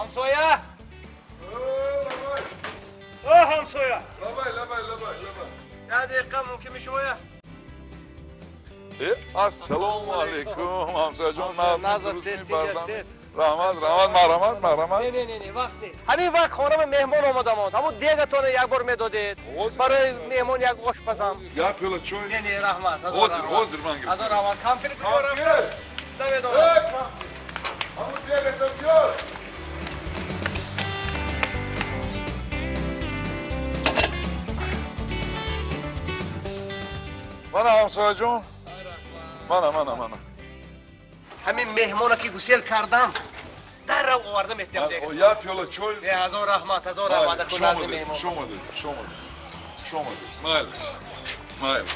Ҳамсоя? О, ҳамсоя! Лабай, лабай, лабай, лабай. Як дақиқа мумкин мешумоя? Ассалому алайкум, ҳамсояҷон, нағз бардам. Раҳмат, раҳмат, марҳамат, марҳамат. Не, не, не, не, вақт не. Ҳамин вақт хонама меҳмон омадамон. Ҳамун дегатонро як бор медодед. Барои меҳмон як ош пазам. Як пиёла чой? Не, не, раҳмат. Ҳозир, ҳозир ман гирифтам. Ҳазор раҳмат. Кампир куҷо рафтааст? Намедонам. Ҳамун дегатон биёр. Мана ҳамсояҷон. Мана, мана, мана. Ҳамин меҳмона ки гусел кардам, даррав оварда метиҳам дега. Як пиёла чой? Не, ҳазор раҳмат, ҳазор раҳмат. Хуш омадед, хуш омадед, хуш омадед. Хуш омадед. Майлаш. Майлаш.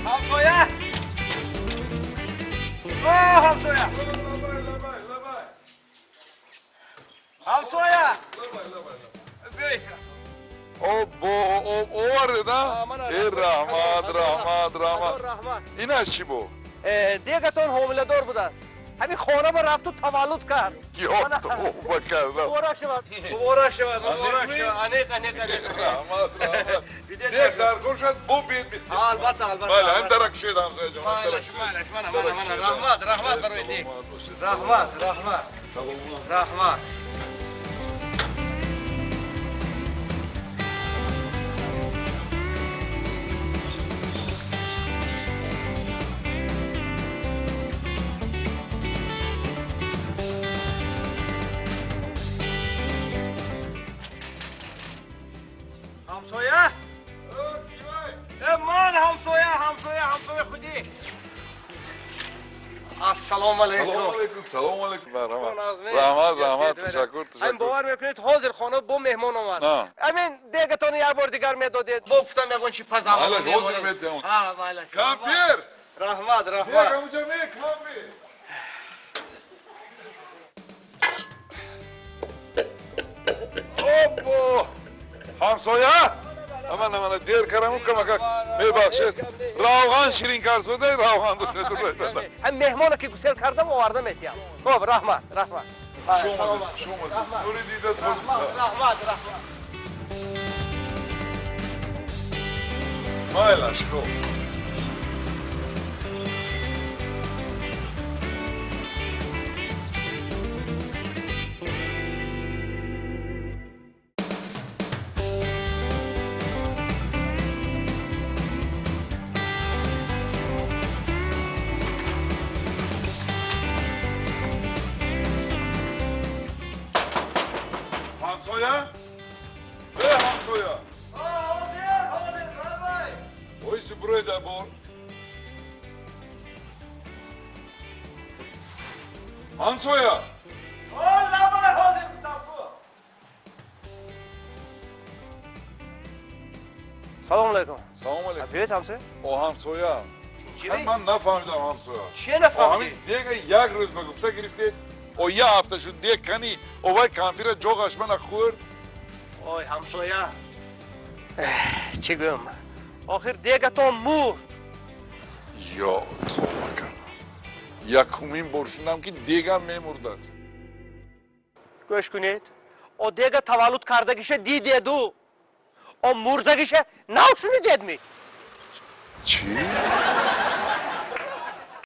Ҳамсоя! О, ҳамсоя! Ҳамсоя! Обо, овардед, а? Э, раҳмат, раҳмат, раҳмат. Инаш чӣ буд? Дегатон ҳомиладор будааст. Ҳамин хона ба рафту таваллуд кард. Ё тавба кардам. Муборак шавад, муборак шавад, муборак шавад. Аниқ, аниқ, аниқ. Раҳмат, раҳмат. Дег даркор шуд, бо бед метиҳ. Албатта, албатта. Бале, ҳам дарак шуд ҳамсояҷон. Майлаш, майлаш, мана, мана, мана. Раҳмат, раҳмат барои дег. Раҳмат, раҳмат. Раҳмат. Ҳамсоя? Ман ҳамсоя, ҳамсоя, ҳамсоя худи. Ассалому алайкум. Салому алайкум, салому алайкум. Раҳмат, раҳмат, ташаккур, ташаккур. Ҳамин бовар мекунед, ҳозир хона бо меҳмон омад. Ҳамин дегатонро як бор дигар медодед. Бо гуфтам ягон чи пазам. Майлаш, ҳозир метиҳам. Ҳа, майлаш. Кампир! Раҳмат, раҳмат. Дег ҳамуҷа ме, кампир. Обо! Ҳамсоя? Аман, аман, дер караму камакак. Мебахшед. Равған ширин карсуде, равған душед. Ҳам меҳмона ки гусел кардам, оварда метиҳам. Хоб, раҳмат, раҳмат. Хуш омадед, хуш омадед. Нури дида тоҷиса. Раҳмат, раҳмат. Майлаш, хоб. Ҳамсоя? Э, ҳамсоя! Ҳозир, ҳозир, равай! Оиси бурои дар бор. Ҳамсоя! О, лабай, ҳозир гуфтам ку. Салому алайкум. Салому алайкум. Биёед, ҳамсоя. О, ҳамсоя. Ман нафаҳмидам, ҳамсоя. Чие нафаҳмидӣ? Ҳамин дега як рӯз ба гуфта гирифтед, о як ҳафта шуд, дег кани, овай кампира ҷоғаш мана хӯрд. Ой, ҳамсоя, чӣ гӯям, охир дегатон мурд. Ё тавба кардам, якумин бор шунидам, ки дегам мемурдааст. Гӯш кунед, о дега таваллуд кардагиша дидеду, о мурдагиша нав шунидедми? Чӣ?